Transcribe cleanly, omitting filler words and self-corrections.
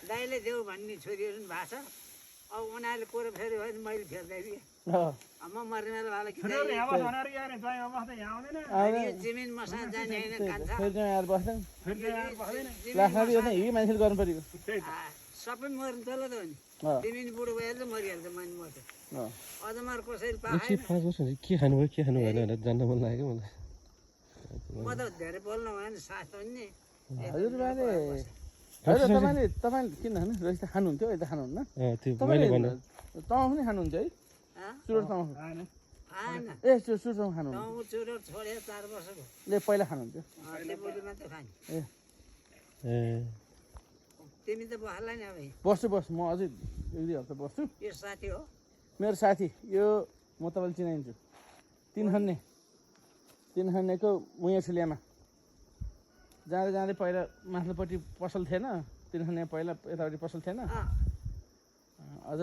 दाइले देऊ भन्ने छोरीहरू पनि भएको छ अब उनीहरूले कोरो फेरि भयो भने मैले फेर्दैदिएँ म मर्ने बेला भाला कि जमिन मसँग जाने होइन कान्छ मान्छेले गर्नु पर्यो सबै मर्नु तल त हो नि जमिन बुढो भइहाल्छ मरिहाल्छ मान्छे मर्छ अझ मार कसैले पाएन के खानु भयो के खानु भएन भनेर जान्न मन लाग्यो मलाई म त धेरै बोल्नु भएन सास पनि नि हजुरबाले तपाईँले किन खानु रहित खानुहुन्थ्यो यता खानुहुन्न त्यो मैले भन्नु तमाखु पनि खानुहुन्छ है चुरोट तमाखु खाएन ए चुरोट तमाखु खानुहुन्छ गाउँ चुरोट छोडेर 4 वर्ष भयो ले पहिला खानुहुन्थ्यो त्यो बोली मात्रै खाने ए तिमी त बस्ला नि अब बस्छु म अझै 1-2 हप्ता बस्छु यो साथी हो मेरो साथी यो म तपाईँलाई चिनाइन्छु तीन खन्नेको मुया छुलियामा जाँदै पहिला माथिल्लोपट्टि पसल थिएन 3 खन्ने पहिला यतापट्टि पसल थिएन अझ